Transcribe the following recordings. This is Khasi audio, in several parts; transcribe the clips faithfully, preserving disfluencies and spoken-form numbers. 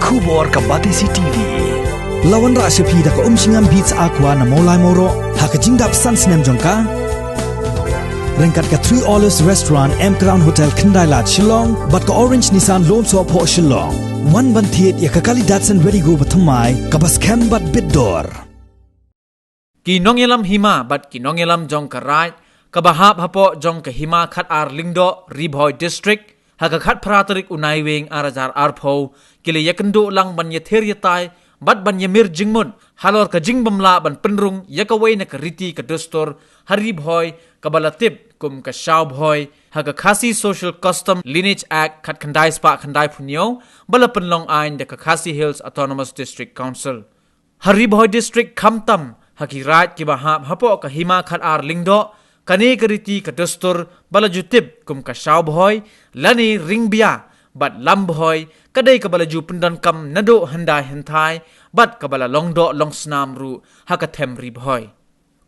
Khubor ka Batesi T V. La wanrah sha phi da ka Umshngam Beats Aqua na Mawlai Mawroh ha ka jingdap san snem jong ka. Ryngkat ka Three Olives Restaurant, M Crown Hotel, Khyndai Lad, Shillong, bad ka Orange Nissan Lone Sohphoh, Shillong. Wan ban thied ïa ka kali Datsun Redi-GO bathymmai kaba skhem bad bit dor. Ki nongïalam hima bad ki nongïalam jong ka Raid kaba hap hapoh jong ka Hima Khatar Lyngdoh, Ri Bhoi District, ha ka khatphra tarik u Naiwieng ar hajar arphew, ki la ïakynduh lang ban ïathir ïatai bad ban ïamir jingmut halor ka jingbymlah ban pynrung ïa kawei na ka riti ka dustur ha Ri Bhoi kaba la tip kum ka Shaw Bhoi, ha ka Khasi Social Custom Lineage Act khatkhyndai spah khyndaiphew hynñiew, ba la pynlong aiñ da ka Khasi Hills Autonomous District Council. Ha Ri Bhoi District khamtam ha ki raid kiba hap hapoh ka Hima Khatar Lyngdoh, kane ka riti ka dustur ba la ju tip kum ka Shaw Bhoi lane Ring Bia bad Lam Bhoi ka dei kaba la ju pyndonkam naduh hyndai hynthai bad kaba la long doh long snam ruh ha ka them Ri Bhoi.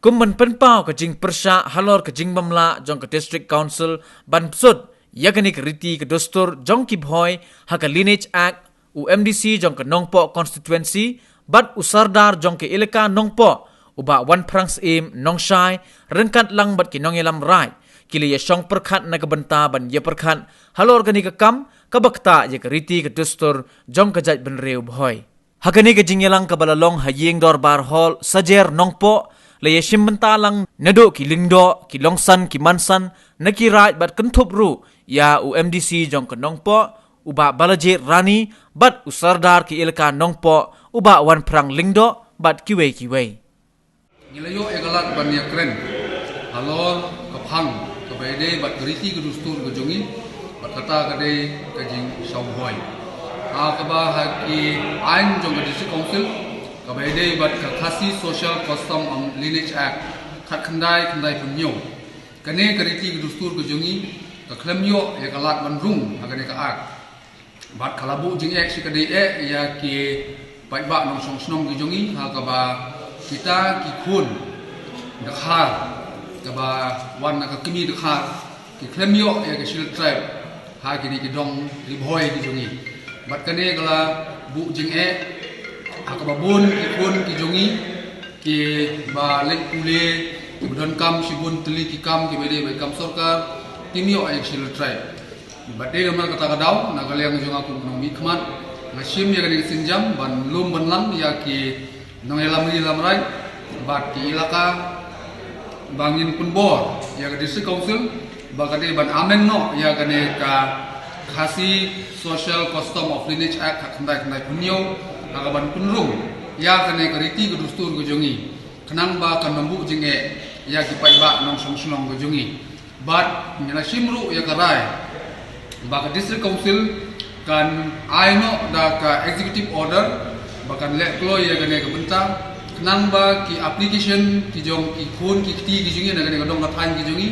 Kum ban pynpaw ka jingpyrshah halor ka jingbymlah jong ka District Council ban pynsuh ïa kane ka riti ka dustur jong ki Bhoi ha ka Lineage Act, u M D C jong ka Nongpoh Constituency bad u Sordar jong ka Elaka Nongpoh, u Bah Wanphrang Syiem Nongshai, ryngkat lang bad ki nongïalam raid, ki la ïashong pyrkhat na ka bynta ban ïapyrkhat halor kane ka kam kaba ktah ïa ka riti ka dustur jong ka jaitbynriew Bhoi. Ha kane ka jingïalang kaba la long ha Ïing Dorbar Hall, Sajer, Nongpoh, la ïashim bynta lang naduh ki lyngdoh, ki longsan, ki mansan na ki raid bad kynthup ruh ïa u M D C jong ka Nongpoh, u Bah Balajied Rani, bad u Sordar ka Elaka Nongpoh, u Bah Wanphrang Lyngdoh, bad kiwei kiwei. Ngi la ïoh ïa ka lad ban ïakren halor ka phang kaba ïadei bad ka riti ka dustur ka jong ngi, bad kata ka dei ka jing Shaw Bhoi. Ha kaba ha ki aiñ jong ka District Council kaba ïadei bad ka Khasi Social Custom and Lineage Act khatkhyndai khyndaiphew hynñiew, kane ka riti ka dustur ka jong ngi ka khlem ïoh ïa ka lad ban rung ha kane ka Act. Bad ka la buh jingeh shi ka dei eh ïa ki paidbah nongshong shnong ki jong ngi, ha kaba kita ki khun dkhar kaba wan na ka kmie dkhar, ki khlem ïoh ïa ka Scheduled Tribe ha kine ki dong Ri Bhoi ki jong ngi. Bad kane ka la buh jingeh ha kaba bun ki khun ki jong ngi kiba leit pule, kiba donkam shibun tylli ki kam kiba dei ba ki kam sorkar, kim ïoh ïa ka Scheduled Tribe. Bad dei namar kata ka daw, na ka liang jong nga kum u nongmihkhmat, nga shim ïa kane ka sienjam ban lum ban lang ïa ki nongïalam ri lam raid bad ki elaka, ba ngin pynbor ïa ka District Council ba ka dei ban amend noh ïa kane ka Khasi Social Custom of Lineage Act khatkhyndai khyndaiphew hynñiew, ha kaban pynrung ïa kane ka riti ka dustur ka jong ngi, khnang ba kan ym buh jingeh ïa ki paidbah nongshong shnong ka jong ngi. Bad ngi la shim ruh ïa ka rai ba ka District Council kan ai noh da ka executive order ba kan leh kloi ïa kane ka bynta, khnang ba ki application ki jong ki khun ki kti ki jong ngi na kane ka dong ka thaiñ ki jong ngi,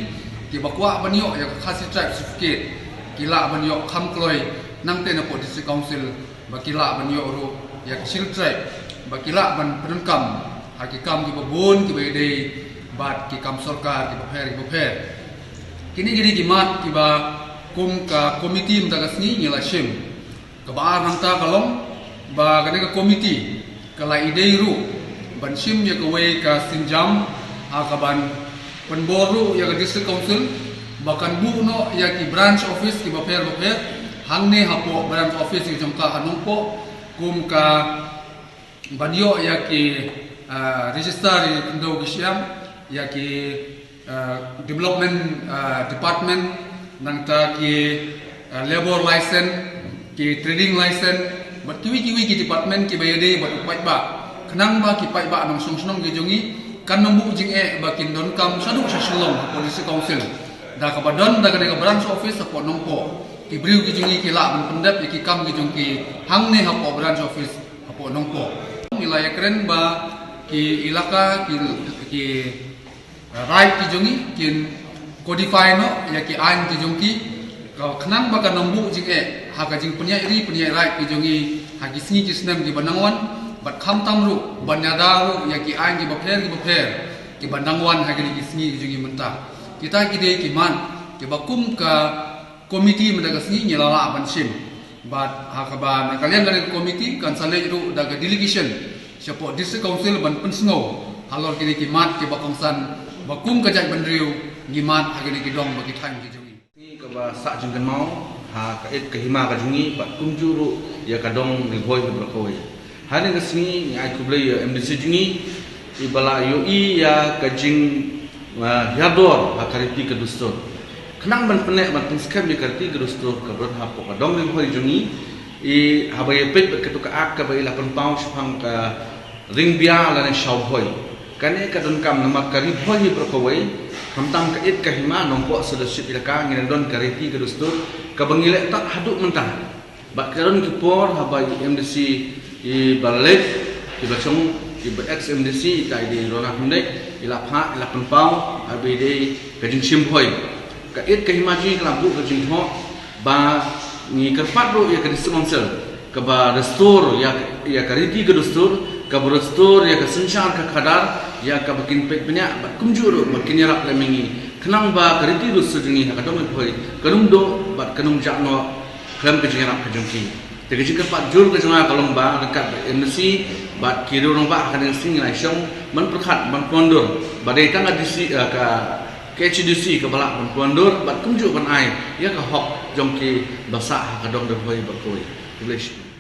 kiba kwah ban ïoh ïa ka Khasi Tribe Certificate, ki lah ban ïoh kham kloi nangta napoh District Council, ba ki lah ban ïoh ruh ïa ka Scheduled Tribe, ba ki lah ban pyndonkam ha ki kam kiba bun kiba ïadei bad ki kam sorkar kiba pher kiba pher. Kine ki dei ki mat kiba kum ka komiti mynta ka sngi ngi la shim. Kaba ar nangta ka long ba kane ka komiti ka la ïadei ruh ban shim ïa kawei ka sienjam ha kaban pynbor ruh ïa ka District Council ba kan buh noh ïa ki branch office kiba pher ba pher hangne hapoh branch office ki jong ka ha Nongpoh, kum ka ban ïoh ïa ki, ah, register ïa ki khyndew ki shiang, ïa ki, ah, development, ah, department, nangta ki, ah, labor license, ki trading license, bad kiwei kiwei ki department kiba ïadei bad u paidbah, khnang ba ki paidbah nongshong shnong ki jong ngi kan ym buh jingeh ba kin donkam shaduh sha Shillong hapoh District Council. Da kaba don da kane ka branch office hapoh Nongpoh, ki briew ki jong ngi ki lah ban pyndep ïa ki kam ki jong ki hangne hapoh branch office hapoh Nongpoh. Ngi la ïakren ba ki elaka, ki, ki, uh, raid ki jong ngi kin codify noh ïa ki aiñ ki jong ki, ka khnang ba kan ym buh jingeh ha ka jingpynïaid ri pynïaid raid ki jong ngi ha ki sngi ki snem kiba nang wan, bad khamtam ruh ban ïada ruh ïa ki aiñ kiba pher kiba pher kiba nang wan ha kine ki sngi ki jong ngi mynta. Kita ki dei ki mat kiba kum ka komiti mynta ka sngi ngi la lah ban shim. Bad ha kaba na ka liang kane ka komiti kan sa leit ruh da ka delegation shapoh District Council ban pynsngew halor kine ki mat kiba kongsan ba kum ka jaitbynriew ngi mad ha kine ki dong bad ki thaiñ ki jong ngi. Ngi kaba sah jingkynmaw ha ka eit ka hima ka jong ngi bad kumjuh ruh ïa ka dong Ri Bhoi hi baroh kawei. Ha kane ka sngi ngi ai khublei ïa MDC jong ngi iba la ïohi ïa ka jing, ah, hiar dor ha ka riti ka dustur. Khnang ban pynneh ban pynskhem ïa ka riti ka dustur kaba don hapoh ka dong Ri Bhoi jong ngi, i haba ïa peit bad katto ka act kaba i la pynpaw shaphang ka ring bia lane shaw Bhoi. Kane ka donkam namar ka Ri Bhoi hi baroh kawei, khamtam ka eit ka hima, Nongpoh Sirleschip Elaka, ngi la don ka riti ka dustur kaba ngi leh tad haduh mynta. Bad ka don ki por haba i MDC iba la leit, kiba shong, iba ex MDC, ita i dei Rona Khyndai, i la phah, i la pynpaw, haba i dei ka jingshim Bhoi. Ka eit ka hima jong ngi ka la buh ka jingthoh ba ngi kyrpad ruh ïa ka District Council kaba restore ïa, ïa ka riti ka dustur, kaba restore ïa ka synshar ka khadar, ïa kaba kin peit bniah bad kumjuh ruh ba kin ïarap lem ïa ngi khnang ba ka riti dustur jong ngi ha ka dong Ri Bhoi kan ym duh bad kan ym jah noh khlem ka jingïarap ka jong ki. Te ka jingkyrpad jur ka jong nga ka long ba ryngkat bad MDC bad ki riew rangbah ha kane ka sngi ngi la shong ban pyrkhat ban pynwandur ba dei tang ka DC, eh, ka KHADC kaba lah ban pynwandur bad kumjuh ban ai ïa ka hok jong ki ba sah ha ka dong Ri Bhoi baroh kawei. Khublei shibun.